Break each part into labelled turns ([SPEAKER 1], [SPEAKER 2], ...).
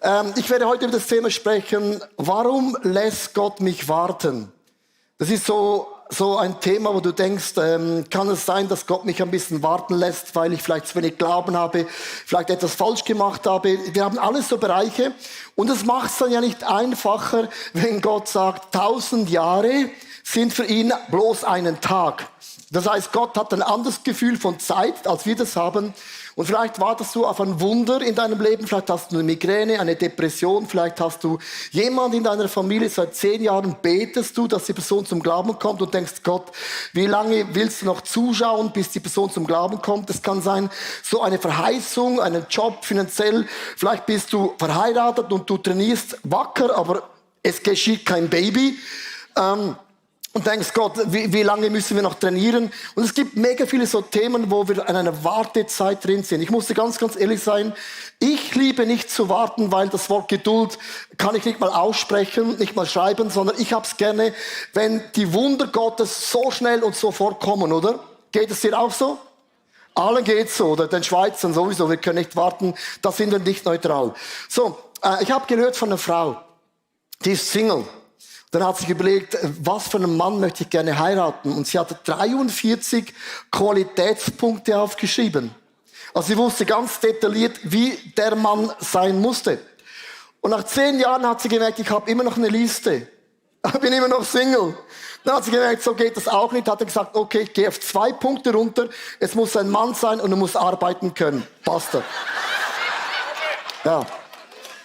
[SPEAKER 1] Ich werde heute über das Thema sprechen, warum lässt Gott mich warten? Das ist so ein Thema, wo du denkst, kann es sein, dass Gott mich ein bisschen warten lässt, weil ich vielleicht zu wenig Glauben habe, vielleicht etwas falsch gemacht habe. Wir haben alles so Bereiche und es macht es dann ja nicht einfacher, wenn Gott sagt, 1000 Jahre sind für ihn bloß einen Tag. Das heißt, Gott hat ein anderes Gefühl von Zeit, als wir das haben. Und vielleicht wartest du auf ein Wunder in deinem Leben, vielleicht hast du eine Migräne, eine Depression, vielleicht hast du jemanden in deiner Familie, seit 10 Jahren betest du, dass die Person zum Glauben kommt und denkst, Gott, wie lange willst du noch zuschauen, bis die Person zum Glauben kommt? Es kann sein, so eine Verheißung, einen Job finanziell, vielleicht bist du verheiratet und du trainierst wacker, aber es geschieht kein Baby. Und denkst, Gott, wie lange müssen wir noch trainieren? Und es gibt mega viele so Themen, wo wir an einer Wartezeit drin sind. Ich muss dir ganz ehrlich sein, ich liebe nicht zu warten, weil das Wort Geduld kann ich nicht mal aussprechen, nicht mal schreiben, sondern ich hab's gerne, wenn die Wunder Gottes so schnell und sofort kommen, oder? Geht es dir auch so? Allen geht's so, oder den Schweizern sowieso, wir können nicht warten, da sind wir nicht neutral. So, ich habe gehört von einer Frau, die ist Single. Dann hat sie sich überlegt, was für einen Mann möchte ich gerne heiraten? Und sie hatte 43 Qualitätspunkte aufgeschrieben. Also sie wusste ganz detailliert, wie der Mann sein musste. Und nach 10 Jahren hat sie gemerkt, ich habe immer noch eine Liste. Ich bin immer noch Single. Dann hat sie gemerkt, so geht das auch nicht. Hat er gesagt, okay, ich gehe auf 2 Punkte runter. Es muss ein Mann sein und er muss arbeiten können. Basta. Ja.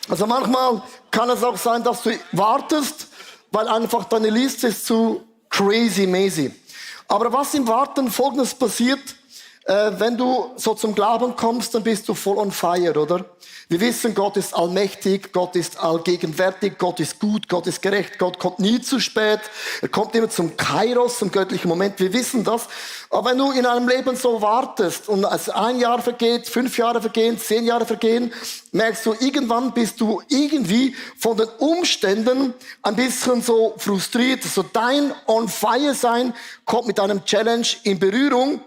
[SPEAKER 1] Also manchmal kann es auch sein, dass du wartest, weil einfach deine Liste ist zu crazy-mäßig. Aber was im Warten Folgendes passiert, wenn du so zum Glauben kommst, dann bist du voll on fire, oder? Wir wissen, Gott ist allmächtig, Gott ist allgegenwärtig, Gott ist gut, Gott ist gerecht, Gott kommt nie zu spät, er kommt immer zum Kairos, zum göttlichen Moment, wir wissen das. Aber wenn du in einem Leben so wartest und als 1 Jahr vergeht, 5 Jahre vergehen, 10 Jahre vergehen, merkst du, irgendwann bist du irgendwie von den Umständen ein bisschen so frustriert. So dein on fire sein kommt mit einem Challenge in Berührung.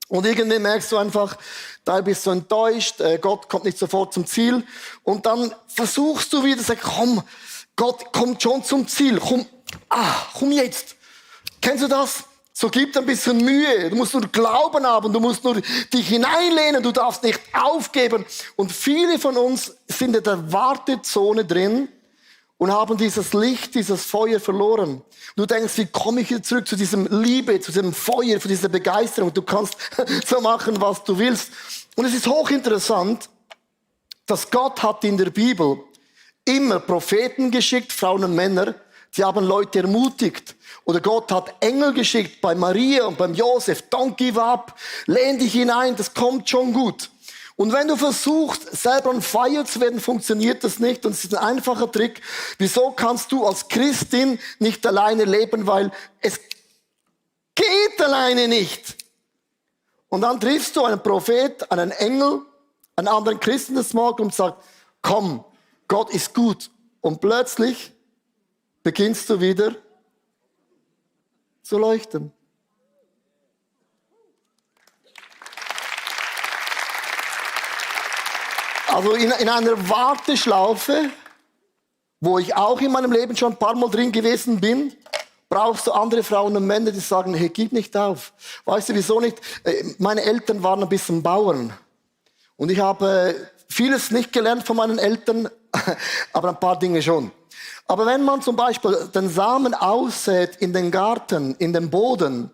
[SPEAKER 1] Und irgendwie merkst du einfach, da bist du enttäuscht, Gott kommt nicht sofort zum Ziel. Und dann versuchst du wieder, sag, komm, Gott kommt schon zum Ziel, komm jetzt. Kennst du das? So gibt ein bisschen Mühe, du musst nur Glauben haben, du musst nur dich hineinlehnen, du darfst nicht aufgeben. Und viele von uns sind in der Wartezone drin und haben dieses Licht, dieses Feuer verloren. Du denkst, wie komme ich wieder zurück zu diesem Liebe, zu diesem Feuer, zu dieser Begeisterung. Du kannst so machen, was du willst. Und es ist hochinteressant, dass Gott hat in der Bibel immer Propheten geschickt, Frauen und Männer, die haben Leute ermutigt. Oder Gott hat Engel geschickt bei Maria und beim Josef. Don't give up, lehn dich hinein, das kommt schon gut. Und wenn du versuchst, selber on fire zu werden, funktioniert das nicht. Und es ist ein einfacher Trick. Wieso kannst du als Christin nicht alleine leben? Weil es geht alleine nicht. Und dann triffst du einen Prophet, einen Engel, einen anderen Christen des Morgens und sagst, komm, Gott ist gut. Und plötzlich beginnst du wieder zu leuchten. Also in einer Warteschlaufe, wo ich auch in meinem Leben schon ein paar Mal drin gewesen bin, brauchst du andere Frauen und Männer, die sagen, hey, gib nicht auf. Weißt du, wieso nicht? Meine Eltern waren ein bisschen Bauern. Und ich habe vieles nicht gelernt von meinen Eltern, aber ein paar Dinge schon. Aber wenn man zum Beispiel den Samen aussät in den Garten, in den Boden,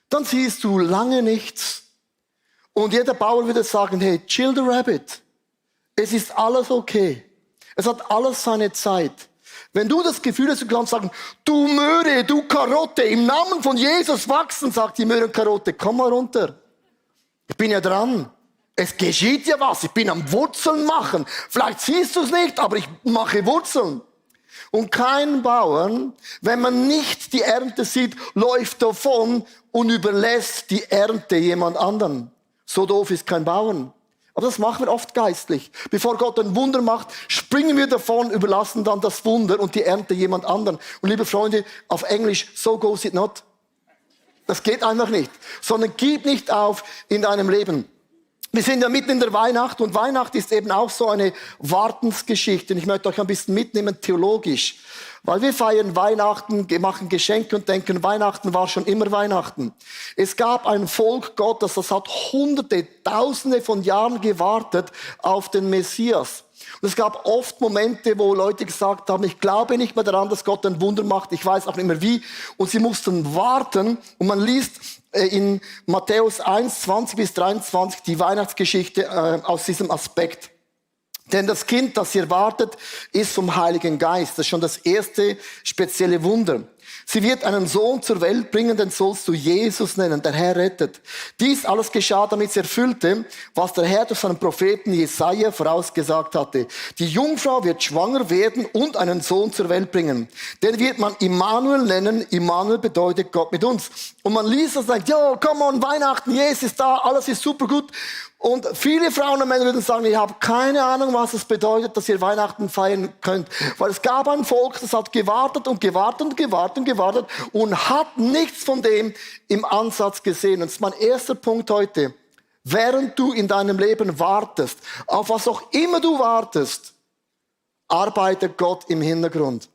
[SPEAKER 1] dann siehst du lange nichts. Und jeder Bauer würde sagen, hey, chill the rabbit. Es ist alles okay. Es hat alles seine Zeit. Wenn du das Gefühl hast, du kannst sagen, du Möhre, du Karotte, im Namen von Jesus wachsen, sagt die Möhre und Karotte, komm mal runter. Ich bin ja dran. Es geschieht ja was. Ich bin am Wurzeln machen. Vielleicht siehst du es nicht, aber ich mache Wurzeln. Und kein Bauern, wenn man nicht die Ernte sieht, läuft davon und überlässt die Ernte jemand anderen. So doof ist kein Bauern. Aber das machen wir oft geistlich. Bevor Gott ein Wunder macht, springen wir davon, überlassen dann das Wunder und die Ernte jemand anderen. Und liebe Freunde, auf Englisch, so goes it not. Das geht einfach nicht. Sondern gib nicht auf in deinem Leben. Wir sind ja mitten in der Weihnacht und Weihnachten ist eben auch so eine Wartensgeschichte. Und ich möchte euch ein bisschen mitnehmen theologisch. Weil wir feiern Weihnachten, machen Geschenke und denken, Weihnachten war schon immer Weihnachten. Es gab ein Volk Gottes, das hat Hunderte, Tausende von Jahren gewartet auf den Messias. Und es gab oft Momente, wo Leute gesagt haben, ich glaube nicht mehr daran, dass Gott ein Wunder macht. Ich weiß auch nicht mehr wie. Und sie mussten warten. Und man liest in Matthäus 1, 20 bis 23 die Weihnachtsgeschichte aus diesem Aspekt. Denn das Kind, das ihr wartet, ist vom Heiligen Geist. Das ist schon das erste spezielle Wunder. Sie wird einen Sohn zur Welt bringen, den sollst du Jesus nennen, der Herr rettet. Dies alles geschah, damit sie erfüllte, was der Herr durch seinen Propheten Jesaja vorausgesagt hatte. Die Jungfrau wird schwanger werden und einen Sohn zur Welt bringen. Den wird man Immanuel nennen. Immanuel bedeutet Gott mit uns. Und man liest das und denkt, yo, come on, Weihnachten, Jesus ist da, alles ist super gut. Und viele Frauen und Männer würden sagen, ich habe keine Ahnung, was es bedeutet, dass ihr Weihnachten feiern könnt. Weil es gab ein Volk, das hat gewartet und gewartet und gewartet und gewartet und hat nichts von dem im Ansatz gesehen. Und das ist mein erster Punkt heute. Während du in deinem Leben wartest, auf was auch immer du wartest, arbeitet Gott im Hintergrund.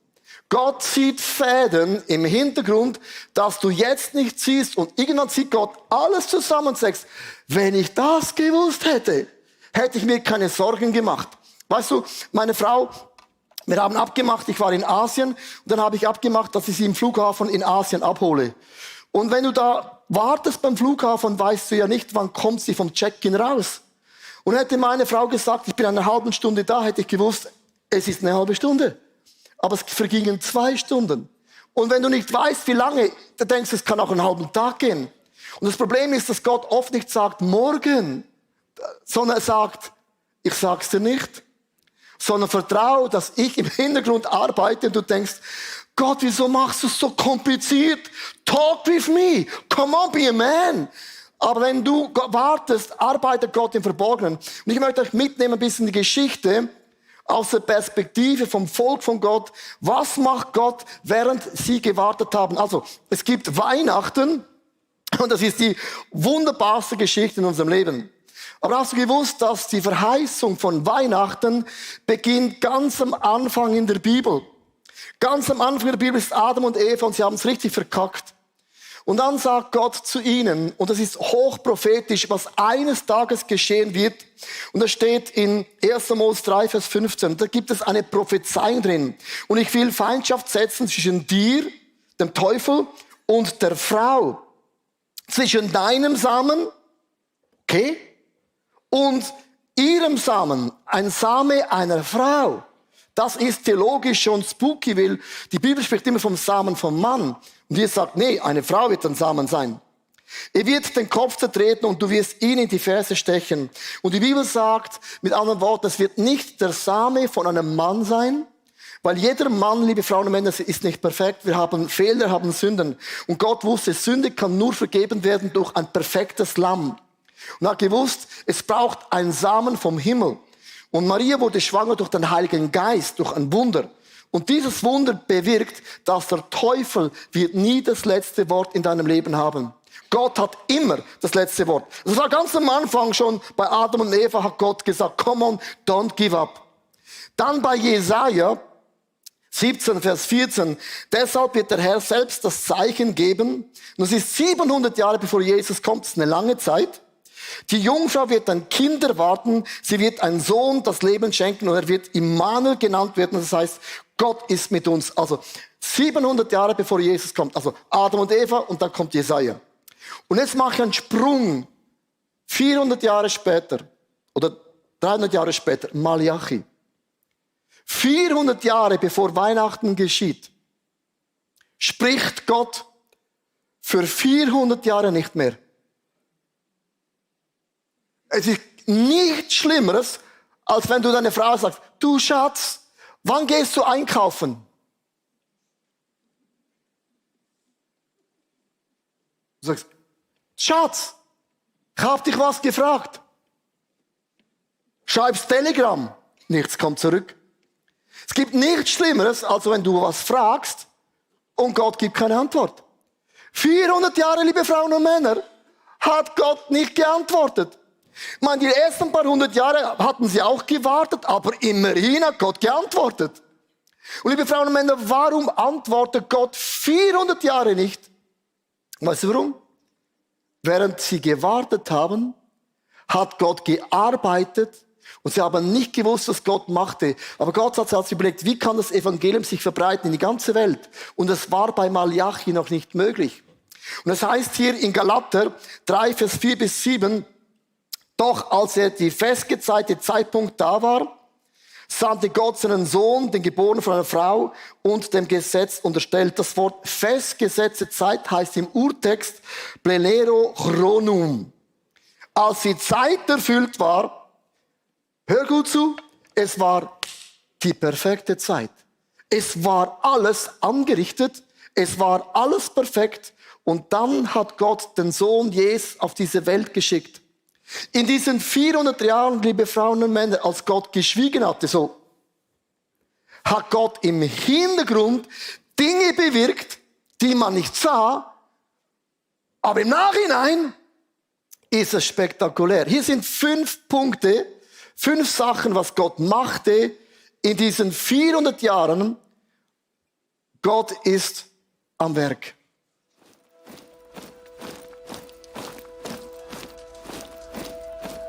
[SPEAKER 1] Gott sieht Fäden im Hintergrund, dass du jetzt nicht siehst und irgendwann sieht Gott alles zusammen und sagst, wenn ich das gewusst hätte, hätte ich mir keine Sorgen gemacht. Weißt du, meine Frau, wir haben abgemacht, ich war in Asien und dann habe ich abgemacht, dass ich sie im Flughafen in Asien abhole. Und wenn du da wartest beim Flughafen, weißt du ja nicht, wann kommt sie vom Check-in raus. Und hätte meine Frau gesagt, ich bin eine halbe Stunde da, hätte ich gewusst, es ist eine halbe Stunde. Aber es vergingen 2 Stunden. Und wenn du nicht weißt, wie lange, dann denkst du, es kann auch einen halben Tag gehen. Und das Problem ist, dass Gott oft nicht sagt, morgen, sondern er sagt, ich sag's dir nicht. Sondern vertraue, dass ich im Hintergrund arbeite und du denkst, Gott, wieso machst du es so kompliziert? Talk with me. Come on, be a man. Aber wenn du wartest, arbeitet Gott im Verborgenen. Und ich möchte euch mitnehmen ein bisschen die Geschichte aus der Perspektive vom Volk von Gott. Was macht Gott, während sie gewartet haben? Also, es gibt Weihnachten und das ist die wunderbarste Geschichte in unserem Leben. Aber hast du gewusst, dass die Verheißung von Weihnachten beginnt ganz am Anfang in der Bibel? Ganz am Anfang der Bibel ist Adam und Eva und sie haben es richtig verkackt. Und dann sagt Gott zu ihnen, und das ist hochprophetisch, was eines Tages geschehen wird. Und das steht in 1. Mose 3, Vers 15. Da gibt es eine Prophezeiung drin. Und ich will Feindschaft setzen zwischen dir, dem Teufel, und der Frau. Zwischen deinem Samen, okay, und ihrem Samen, ein Same einer Frau. Das ist theologisch schon spooky, weil die Bibel spricht immer vom Samen vom Mann. Und ihr sagt, nee, eine Frau wird ein Samen sein. Er wird den Kopf zertreten und du wirst ihn in die Ferse stechen. Und die Bibel sagt, mit anderen Worten, es wird nicht der Same von einem Mann sein, weil jeder Mann, liebe Frauen und Männer, ist nicht perfekt. Wir haben Fehler, haben Sünden. Und Gott wusste, Sünde kann nur vergeben werden durch ein perfektes Lamm. Und er hat gewusst, es braucht einen Samen vom Himmel. Und Maria wurde schwanger durch den Heiligen Geist, durch ein Wunder. Und dieses Wunder bewirkt, dass der Teufel wird nie das letzte Wort in deinem Leben haben. Gott hat immer das letzte Wort. Das war ganz am Anfang schon bei Adam und Eva hat Gott gesagt, come on, don't give up. Dann bei Jesaja 17, Vers 14, deshalb wird der Herr selbst das Zeichen geben. Und es ist 700 Jahre bevor Jesus kommt, das ist eine lange Zeit. Die Jungfrau wird ein Kind erwarten, sie wird einen Sohn das Leben schenken und er wird Immanuel genannt werden. Das heißt, Gott ist mit uns. Also 700 Jahre bevor Jesus kommt. Also Adam und Eva und dann kommt Jesaja. Und jetzt mache ich einen Sprung. 400 Jahre später oder 300 Jahre später, Malachi. 400 Jahre bevor Weihnachten geschieht, spricht Gott für 400 Jahre nicht mehr. Es ist nichts Schlimmeres, als wenn du deine Frau sagst, du Schatz, wann gehst du einkaufen? Du sagst, Schatz, ich hab dich was gefragt. Schreibst Telegram, nichts kommt zurück. Es gibt nichts Schlimmeres, als wenn du was fragst und Gott gibt keine Antwort. 400 Jahre, liebe Frauen und Männer, hat Gott nicht geantwortet. Ich meine, die ersten paar 100 Jahre hatten sie auch gewartet, aber immerhin hat Gott geantwortet. Und liebe Frauen und Männer, warum antwortet Gott 400 Jahre nicht? Weißt du warum? Während sie gewartet haben, hat Gott gearbeitet und sie haben nicht gewusst, was Gott machte. Aber Gott hat sich überlegt, wie kann das Evangelium sich verbreiten in die ganze Welt? Und es war bei Malachi noch nicht möglich. Und es heißt hier in Galater 3, Vers 4 bis 7, doch als die festgezeigte Zeitpunkt da war, sandte Gott seinen Sohn, den Geborenen von einer Frau und dem Gesetz unterstellt. Das Wort festgesetzte Zeit heißt im Urtext plenero chronum. Als die Zeit erfüllt war, hör gut zu, es war die perfekte Zeit. Es war alles angerichtet, es war alles perfekt und dann hat Gott den Sohn Jesus auf diese Welt geschickt. In diesen 400 Jahren, liebe Frauen und Männer, als Gott geschwiegen hatte, so, hat Gott im Hintergrund Dinge bewirkt, die man nicht sah, aber im Nachhinein ist es spektakulär. Hier sind 5 Punkte, 5 Sachen, was Gott machte in diesen 400 Jahren. Gott ist am Werk.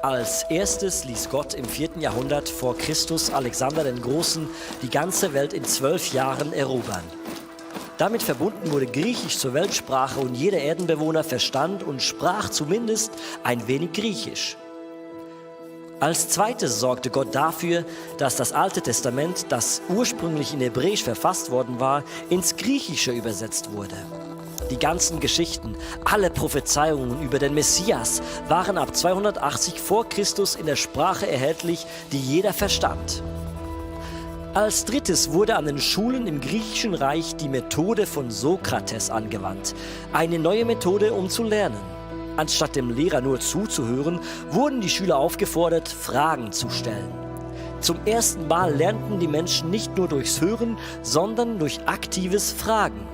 [SPEAKER 2] Als erstes ließ Gott im 4. Jahrhundert vor Christus Alexander den Großen die ganze Welt in 12 Jahren erobern. Damit verbunden wurde Griechisch zur Weltsprache und jeder Erdenbewohner verstand und sprach zumindest ein wenig Griechisch. Als zweites sorgte Gott dafür, dass das Alte Testament, das ursprünglich in Hebräisch verfasst worden war, ins Griechische übersetzt wurde. Die ganzen Geschichten, alle Prophezeiungen über den Messias waren ab 280 vor Christus in der Sprache erhältlich, die jeder verstand. Als drittes wurde an den Schulen im Griechischen Reich die Methode von Sokrates angewandt, eine neue Methode, um zu lernen. Anstatt dem Lehrer nur zuzuhören, wurden die Schüler aufgefordert, Fragen zu stellen. Zum ersten Mal lernten die Menschen nicht nur durchs Hören, sondern durch aktives Fragen.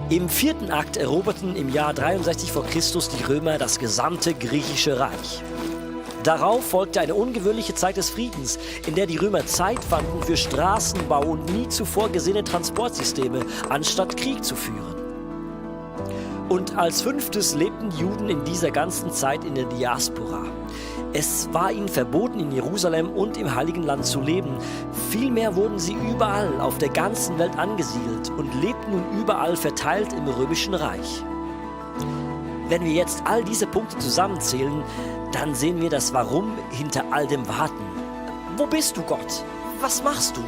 [SPEAKER 2] Im 4. Akt eroberten im Jahr 63 vor Christus die Römer das gesamte griechische Reich. Darauf folgte eine ungewöhnliche Zeit des Friedens, in der die Römer Zeit fanden für Straßenbau und nie zuvor gesehene Transportsysteme, anstatt Krieg zu führen. Und als 5. lebten Juden in dieser ganzen Zeit in der Diaspora. Es war ihnen verboten, in Jerusalem und im Heiligen Land zu leben. Vielmehr wurden sie überall auf der ganzen Welt angesiedelt und lebten nun überall verteilt im Römischen Reich. Wenn wir jetzt all diese Punkte zusammenzählen, dann sehen wir das Warum hinter all dem Warten. Wo bist du, Gott? Was machst du?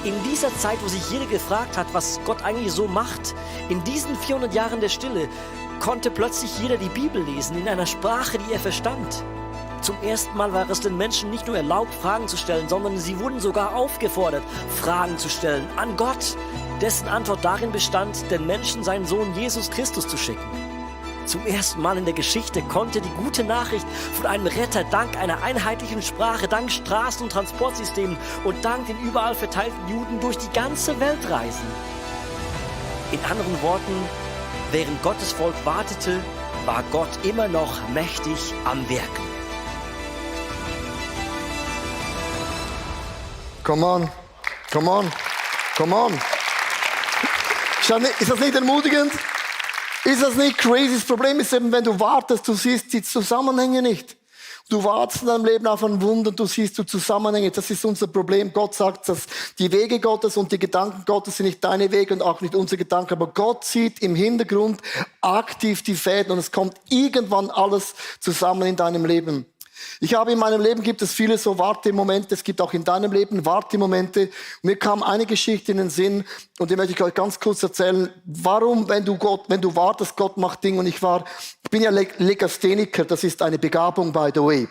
[SPEAKER 2] In dieser Zeit, wo sich jeder gefragt hat, was Gott eigentlich so macht, in diesen 400 Jahren der Stille, konnte plötzlich jeder die Bibel lesen in einer Sprache, die er verstand. Zum ersten Mal war es den Menschen nicht nur erlaubt, Fragen zu stellen, sondern sie wurden sogar aufgefordert, Fragen zu stellen an Gott, dessen Antwort darin bestand, den Menschen seinen Sohn Jesus Christus zu schicken. Zum ersten Mal in der Geschichte konnte die gute Nachricht von einem Retter dank einer einheitlichen Sprache, dank Straßen- und Transportsystemen und dank den überall verteilten Juden durch die ganze Welt reisen. In anderen Worten, während Gottes Volk wartete, war Gott immer noch mächtig am Wirken.
[SPEAKER 1] Come on, come on, come on. Ist das nicht ermutigend? Ist das nicht crazy? Das Problem ist eben, wenn du wartest, du siehst die Zusammenhänge nicht. Du wartest in deinem Leben auf ein Wunder und du siehst die Zusammenhänge. Das ist unser Problem. Gott sagt, dass die Wege Gottes und die Gedanken Gottes sind nicht deine Wege und auch nicht unsere Gedanken. Aber Gott sieht im Hintergrund aktiv die Fäden und es kommt irgendwann alles zusammen in deinem Leben. Ich habe in meinem Leben, gibt es viele so Wartemomente, es gibt auch in deinem Leben Wartemomente. Mir kam eine Geschichte in den Sinn und die möchte ich euch ganz kurz erzählen. Warum, wenn du wartest, Gott macht Dinge. Und ich bin ja Legastheniker, das ist eine Begabung, by the way.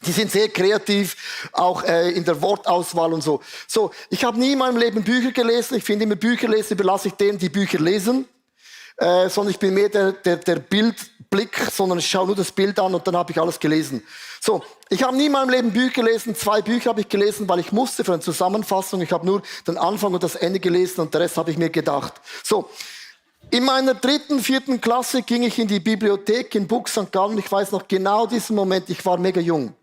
[SPEAKER 1] Die sind sehr kreativ, auch in der Wortauswahl und so. So, ich habe nie in meinem Leben Bücher gelesen. Ich finde immer, Bücher lesen überlasse ich denen, die Bücher lesen. Sondern ich bin mehr der Bildblick, sondern ich schaue nur das Bild an und dann habe ich alles gelesen. So, ich habe nie in meinem Leben Bücher gelesen. 2 Bücher habe ich gelesen, weil ich musste für eine Zusammenfassung. Ich habe nur den Anfang und das Ende gelesen und den Rest habe ich mir gedacht. So, In meiner 3., 4. Klasse ging ich in die Bibliothek in Bug St. Gallen. Ich weiß noch genau diesen Moment, ich war mega jung.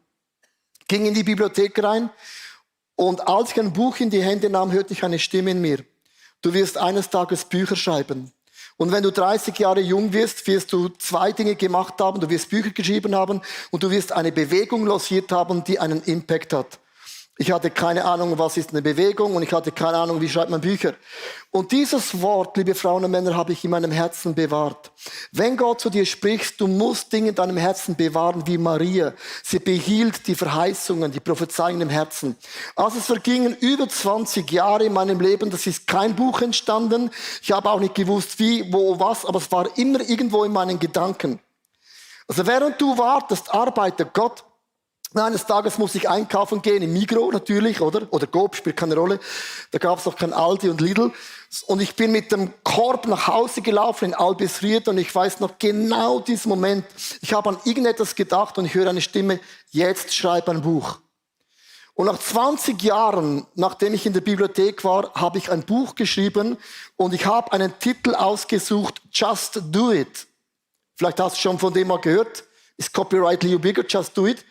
[SPEAKER 1] Ging in die Bibliothek rein und als ich ein Buch in die Hände nahm, hörte ich eine Stimme in mir. Du wirst eines Tages Bücher schreiben. Und wenn du 30 Jahre jung wirst, wirst du 2 Dinge gemacht haben. Du wirst Bücher geschrieben haben und du wirst eine Bewegung lanciert haben, die einen Impact hat. Ich hatte keine Ahnung, was ist eine Bewegung und ich hatte keine Ahnung, wie schreibt man Bücher. Und dieses Wort, liebe Frauen und Männer, habe ich in meinem Herzen bewahrt. Wenn Gott zu dir spricht, du musst Dinge in deinem Herzen bewahren wie Maria. Sie behielt die Verheißungen, die Prophezeiungen im Herzen. Also es vergingen über 20 Jahre in meinem Leben, das ist kein Buch entstanden. Ich habe auch nicht gewusst, wie, wo, was, aber es war immer irgendwo in meinen Gedanken. Also während du wartest, arbeitet Gott. Eines Tages muss ich einkaufen gehen, im Migros natürlich, oder Coop, spielt keine Rolle. Da gab es noch kein Aldi und Lidl. Und ich bin mit dem Korb nach Hause gelaufen in Albisried und ich weiß noch genau diesen Moment. Ich habe an irgendetwas gedacht und ich höre eine Stimme, jetzt schreib ein Buch. Und nach 20 Jahren, nachdem ich in der Bibliothek war, habe ich ein Buch geschrieben und ich habe einen Titel ausgesucht, Just Do It. Vielleicht hast du schon von dem mal gehört. Ist Copyright Leo Bigger, Just Do It.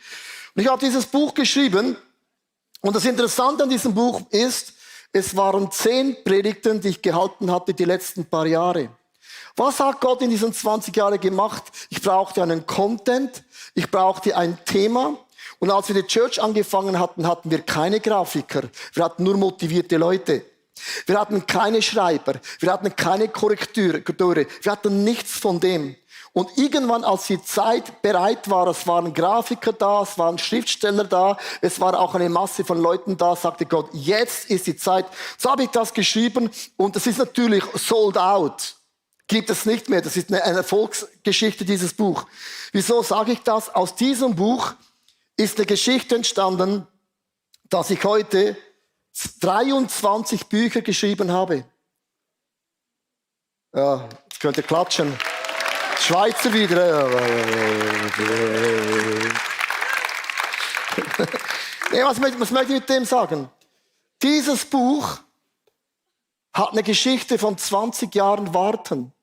[SPEAKER 1] Und ich habe dieses Buch geschrieben und das Interessante an diesem Buch ist, es waren 10 Predigten, die ich gehalten hatte die letzten paar Jahre. Was hat Gott in diesen 20 Jahren gemacht? Ich brauchte einen Content, ich brauchte ein Thema und als wir die Church angefangen hatten, hatten wir keine Grafiker, wir hatten nur motivierte Leute. Wir hatten keine Schreiber, wir hatten keine Korrekteure, wir hatten nichts von dem. Und irgendwann, als die Zeit bereit war, es waren Grafiker da, es waren Schriftsteller da, es war auch eine Masse von Leuten da, sagte Gott, jetzt ist die Zeit. So habe ich das geschrieben und es ist natürlich sold out. Gibt es nicht mehr. Das ist eine Erfolgsgeschichte, dieses Buch. Wieso sage ich das? Aus diesem Buch ist eine Geschichte entstanden, dass ich heute 23 Bücher geschrieben habe. Ja, jetzt könnt ihr klatschen. Schweizer wieder. Nee, was möchte ich mit dem sagen? Dieses Buch hat eine Geschichte von 20 Jahren Warten.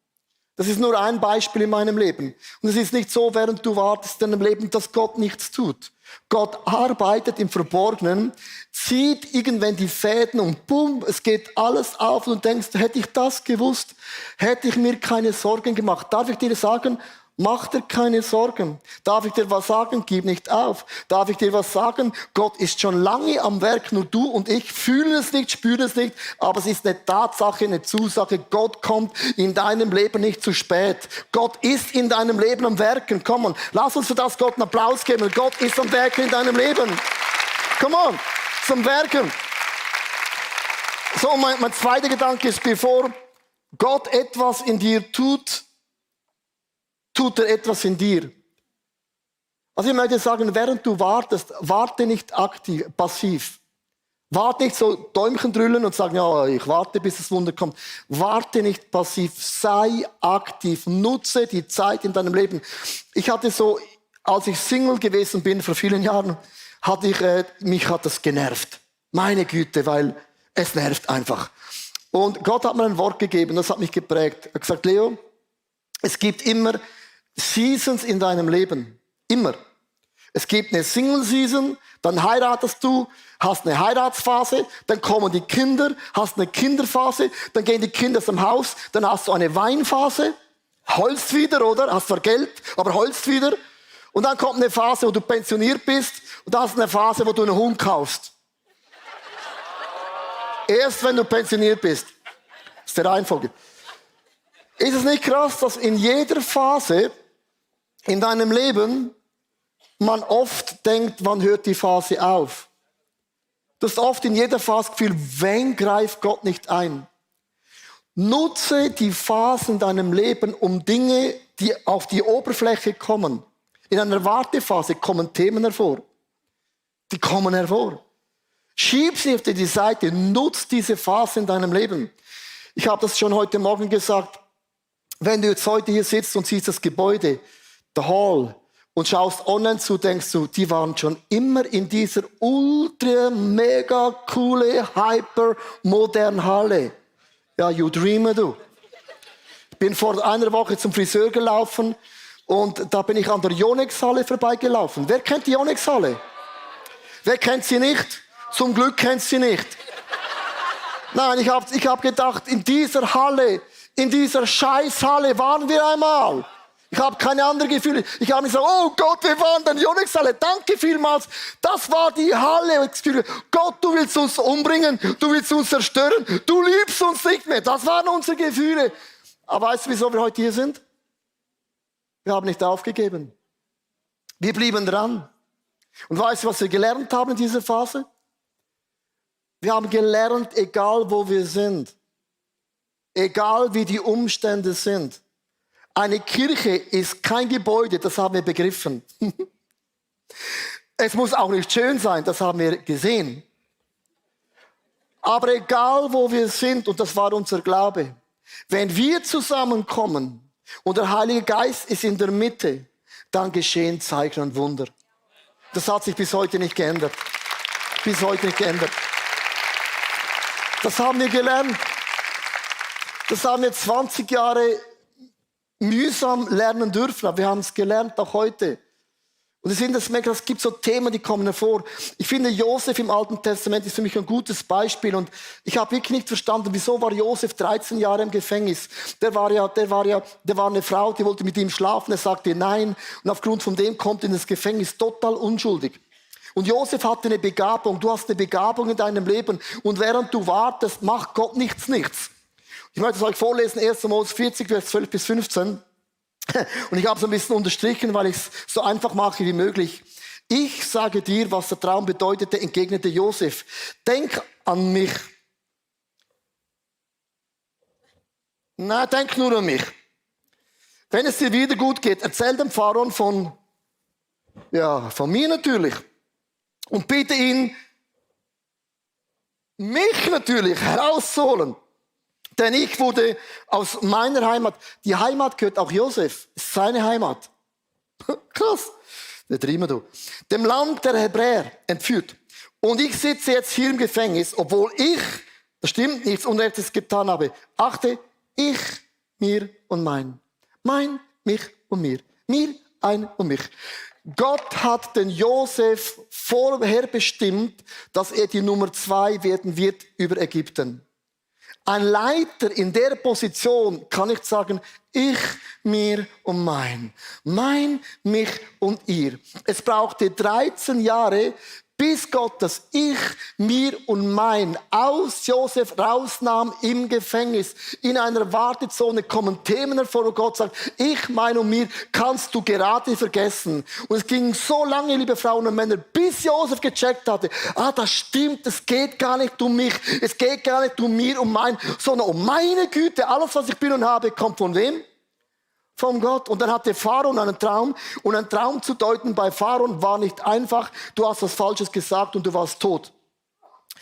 [SPEAKER 1] Das ist nur ein Beispiel in meinem Leben. Und es ist nicht so, während du wartest in deinem Leben, dass Gott nichts tut. Gott arbeitet im Verborgenen, zieht irgendwann die Fäden und bumm, es geht alles auf und du denkst, hätte ich das gewusst, hätte ich mir keine Sorgen gemacht. Darf ich dir sagen, mach dir keine Sorgen. Darf ich dir was sagen? Gib nicht auf. Darf ich dir was sagen? Gott ist schon lange am Werk, nur du und ich fühlen es nicht, spüren es nicht, aber es ist eine Tatsache, eine Zusage. Gott kommt in deinem Leben nicht zu spät. Gott ist in deinem Leben am Werken. Komm on, lass uns für das Gott einen Applaus geben. Gott ist am Werken in deinem Leben. Come on, zum Werken. So, mein zweiter Gedanke ist, bevor Gott etwas in dir tut er etwas in dir. Also ich möchte sagen, während du wartest, warte nicht aktiv, passiv. Warte nicht so Däumchen drüllen und sagen, ja, ich warte, bis das Wunder kommt. Warte nicht passiv, sei aktiv, nutze die Zeit in deinem Leben. Ich hatte so, als ich Single gewesen bin vor vielen Jahren, mich hat das genervt. Meine Güte, weil es nervt einfach. Und Gott hat mir ein Wort gegeben, das hat mich geprägt. Er hat gesagt, Leo, es gibt immer Seasons in deinem Leben. Immer. Es gibt eine Single-Season, dann heiratest du, hast eine Heiratsphase, dann kommen die Kinder, hast eine Kinderphase, dann gehen die Kinder aus dem Haus, dann hast du eine Weinphase, heulst wieder, oder? Hast zwar Geld, aber heulst wieder. Und dann kommt eine Phase, wo du pensioniert bist und dann hast du eine Phase, wo du einen Hund kaufst. Erst wenn du pensioniert bist. Das ist die Reihenfolge. Ist es nicht krass, dass in jeder Phase in deinem Leben man oft denkt, wann hört die Phase auf? Du hast oft in jeder Phase das Gefühl, wen greift Gott nicht ein? Nutze die Phasen in deinem Leben, um Dinge, die auf die Oberfläche kommen. In einer Wartephase kommen Themen hervor. Die kommen hervor. Schieb sie auf die Seite, nutz diese Phase in deinem Leben. Ich habe das schon heute Morgen gesagt. Wenn du jetzt heute hier sitzt und siehst das Gebäude, der Hall, und schaust online zu, denkst du, die waren schon immer in dieser ultra, mega coole, hyper, modernen Halle. Ja, you dreamer, du. Bin vor einer Woche zum Friseur gelaufen und da bin ich an der Yonex-Halle vorbeigelaufen. Wer kennt die Yonex-Halle? Wer kennt sie nicht? Zum Glück kennt sie nicht. Nein, ich hab gedacht, in dieser Halle, in dieser Scheißhalle waren wir einmal. Ich habe keine anderen Gefühle. Ich habe mir gesagt, oh Gott, wir waren in der Yonex-Halle. Danke vielmals. Das war die Halle. Gott, du willst uns umbringen. Du willst uns zerstören. Du liebst uns nicht mehr. Das waren unsere Gefühle. Aber weißt du, wieso wir heute hier sind? Wir haben nicht aufgegeben. Wir blieben dran. Und weißt du, was wir gelernt haben in dieser Phase? Wir haben gelernt, egal wo wir sind, egal wie die Umstände sind, eine Kirche ist kein Gebäude, das haben wir begriffen. Es muss auch nicht schön sein, das haben wir gesehen. Aber egal wo wir sind, und das war unser Glaube, wenn wir zusammenkommen und der Heilige Geist ist in der Mitte, dann geschehen Zeichen und Wunder. Das hat sich bis heute nicht geändert. Bis heute nicht geändert. Das haben wir gelernt. Das haben wir 20 Jahre mühsam lernen dürfen, aber wir haben es gelernt, auch heute. Und es gibt so Themen, die kommen hervor. Ich finde, Josef im Alten Testament ist für mich ein gutes Beispiel. Und ich habe wirklich nicht verstanden, wieso war Josef 13 Jahre im Gefängnis. Der war eine Frau, die wollte mit ihm schlafen. Er sagte nein. Und aufgrund von dem kommt er in das Gefängnis total unschuldig. Und Josef hatte eine Begabung. Du hast eine Begabung in deinem Leben. Und während du wartest, macht Gott nichts. Ich möchte es euch vorlesen, 1. Mose 40, Vers 12 bis 15. Und ich habe es ein bisschen unterstrichen, weil ich es so einfach mache wie möglich. Ich sage dir, was der Traum bedeutete, entgegnete Josef. Denk an mich. Na, denk nur an mich. Wenn es dir wieder gut geht, erzähl dem Pharao von mir natürlich. Und bitte ihn, mich natürlich herauszuholen. Denn ich wurde aus meiner Heimat, die Heimat gehört auch Josef, ist seine Heimat. Krass, nicht riemen du. Dem Land der Hebräer entführt. Und ich sitze jetzt hier im Gefängnis, obwohl ich, das stimmt, nichts Unrechtes getan habe. Achte, ich, mir und mein. Mein, mich und mir. Mir, ein und mich. Gott hat den Josef vorher bestimmt, dass er die Nummer 2 werden wird über Ägypten. Ein Leiter in der Position kann nicht sagen, ich, mir und mein. Mein, mich und ihr. Es brauchte 13 Jahre, bis Gott das Ich, mir und mein aus Josef rausnahm im Gefängnis. In einer Wartezone kommen Themen hervor, wo Gott sagt, ich, mein und mir kannst du gerade vergessen. Und es ging so lange, liebe Frauen und Männer, bis Josef gecheckt hatte, das stimmt, es geht gar nicht um mich, es geht gar nicht um mir und mein, sondern um meine Güte. Alles, was ich bin und habe, kommt von wem? Von Gott. Und dann hatte Pharao einen Traum. Und ein Traum zu deuten bei Pharao war nicht einfach. Du hast was Falsches gesagt und du warst tot.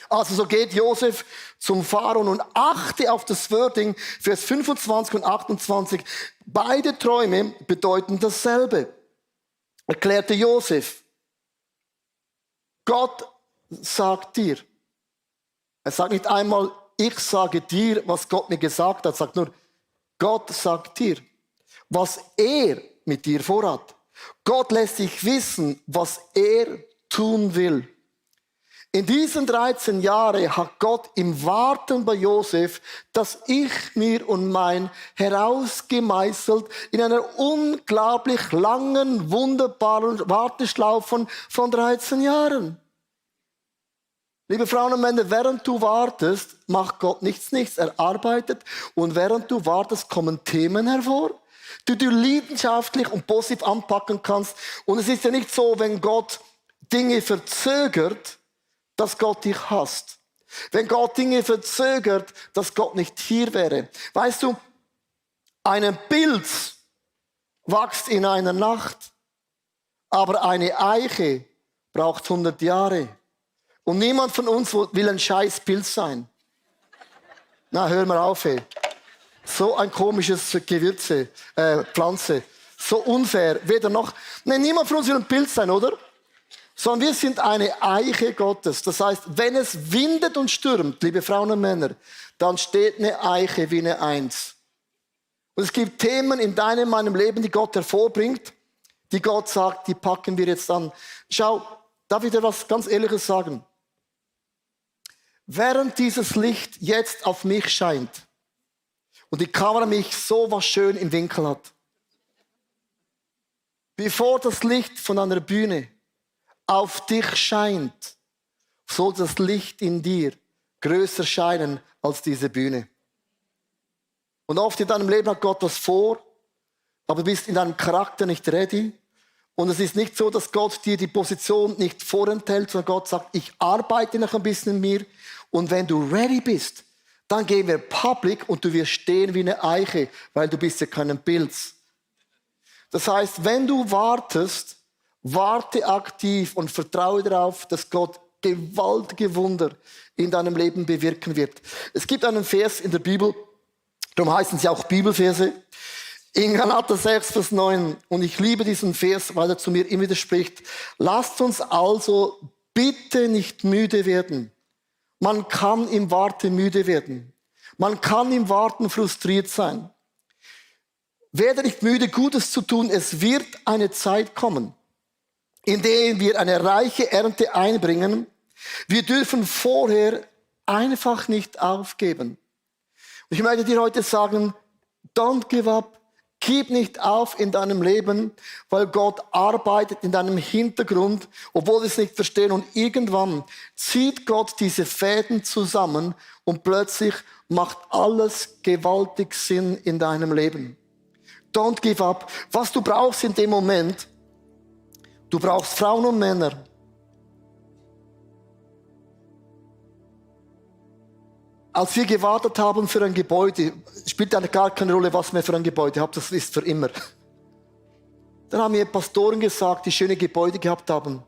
[SPEAKER 1] Also so geht Josef zum Pharao und achte auf das Wording, Vers 25 und 28. Beide Träume bedeuten dasselbe. Erklärte Josef. Gott sagt dir. Er sagt nicht einmal, ich sage dir, was Gott mir gesagt hat. Er sagt nur, Gott sagt dir, was er mit dir vorhat. Gott lässt dich wissen, was er tun will. In diesen 13 Jahren hat Gott im Warten bei Josef das Ich, mir und mein herausgemeißelt in einer unglaublich langen, wunderbaren Warteschlaufe von 13 Jahren. Liebe Frauen und Männer, während du wartest, macht Gott nichts. Er arbeitet und während du wartest, kommen Themen hervor, die du leidenschaftlich und positiv anpacken kannst. Und es ist ja nicht so, wenn Gott Dinge verzögert, dass Gott dich hasst. Wenn Gott Dinge verzögert, dass Gott nicht hier wäre. Weißt du, ein Pilz wächst in einer Nacht, aber eine Eiche braucht 100 Jahre. Und niemand von uns will ein scheiß Pilz sein. Na, hör mal auf, ey. So ein komisches Pflanze. So unfair. Weder noch. Nein, niemand von uns will ein Pilz sein, oder? Sondern wir sind eine Eiche Gottes. Das heißt, wenn es windet und stürmt, liebe Frauen und Männer, dann steht eine Eiche wie eine Eins. Und es gibt Themen in deinem, meinem Leben, die Gott hervorbringt, die Gott sagt, die packen wir jetzt an. Schau, darf ich dir was ganz Ehrliches sagen? Während dieses Licht jetzt auf mich scheint und die Kamera mich so was schön im Winkel hat, bevor das Licht von einer Bühne auf dich scheint, soll das Licht in dir größer scheinen als diese Bühne. Und oft in deinem Leben hat Gott was vor, aber du bist in deinem Charakter nicht ready. Und es ist nicht so, dass Gott dir die Position nicht vorenthält, sondern Gott sagt, ich arbeite noch ein bisschen in mir. Und wenn du ready bist, dann gehen wir public und du wirst stehen wie eine Eiche, weil du bist ja kein Pilz. Das heißt, wenn du wartest, warte aktiv und vertraue darauf, dass Gott gewaltige Wunder in deinem Leben bewirken wird. Es gibt einen Vers in der Bibel, darum heißen sie auch Bibelverse, in Galater 6, Vers 9. Und ich liebe diesen Vers, weil er zu mir immer wieder spricht. Lasst uns also bitte nicht müde werden. Man kann im Warten müde werden. Man kann im Warten frustriert sein. Werde nicht müde, Gutes zu tun. Es wird eine Zeit kommen, in der wir eine reiche Ernte einbringen. Wir dürfen vorher einfach nicht aufgeben. Und ich möchte dir heute sagen, don't give up. Gib nicht auf in deinem Leben, weil Gott arbeitet in deinem Hintergrund, obwohl wir es nicht verstehen. Und irgendwann zieht Gott diese Fäden zusammen und plötzlich macht alles gewaltig Sinn in deinem Leben. Don't give up. Was du brauchst in dem Moment, du brauchst Frauen und Männer, als wir gewartet haben für ein Gebäude, spielt eigentlich gar keine Rolle, was wir für ein Gebäude haben, das ist für immer. Dann haben mir Pastoren gesagt, die schöne Gebäude gehabt haben,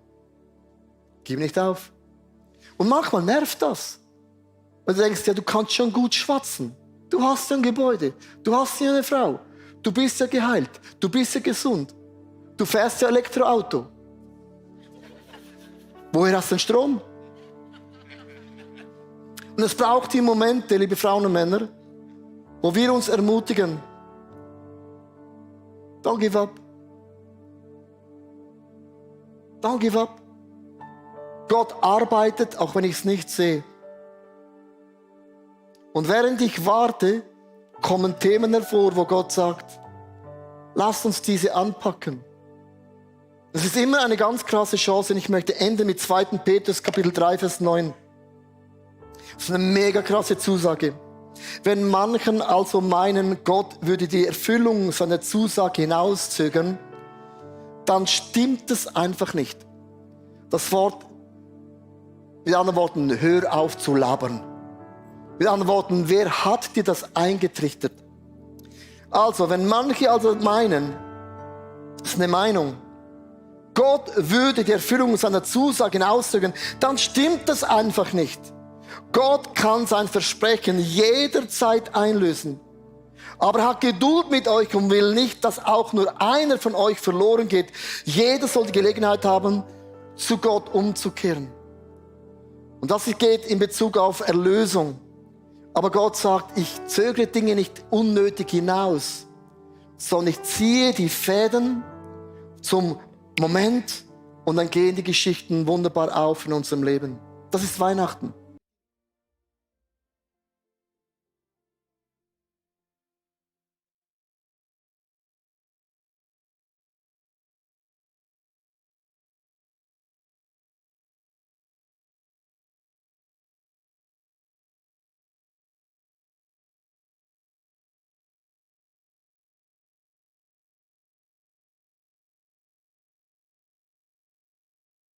[SPEAKER 1] gib nicht auf. Und manchmal nervt das. Weil du denkst, ja, du kannst schon gut schwatzen. Du hast ja ein Gebäude, du hast ja eine Frau, du bist ja geheilt, du bist ja gesund, du fährst ja Elektroauto. Woher hast du den Strom? Und es braucht die Momente, liebe Frauen und Männer, wo wir uns ermutigen. Don't give up. Don't give up. Gott arbeitet, auch wenn ich es nicht sehe. Und während ich warte, kommen Themen hervor, wo Gott sagt, lasst uns diese anpacken. Das ist immer eine ganz krasse Chance und ich möchte enden mit 2. Petrus Kapitel 3, Vers 9. Das ist eine mega krasse Zusage. Wenn manchen also meinen, Gott würde die Erfüllung seiner Zusage hinauszögern, dann stimmt es einfach nicht. Das Wort, mit anderen Worten, hör auf zu labern. Mit anderen Worten, wer hat dir das eingetrichtert? Also, wenn manche also meinen, das ist eine Meinung, Gott würde die Erfüllung seiner Zusage hinauszögern, dann stimmt das einfach nicht. Gott kann sein Versprechen jederzeit einlösen. Aber er hat Geduld mit euch und will nicht, dass auch nur einer von euch verloren geht. Jeder soll die Gelegenheit haben, zu Gott umzukehren. Und das geht in Bezug auf Erlösung. Aber Gott sagt, ich zögere Dinge nicht unnötig hinaus, sondern ich ziehe die Fäden zum Moment und dann gehen die Geschichten wunderbar auf in unserem Leben. Das ist Weihnachten.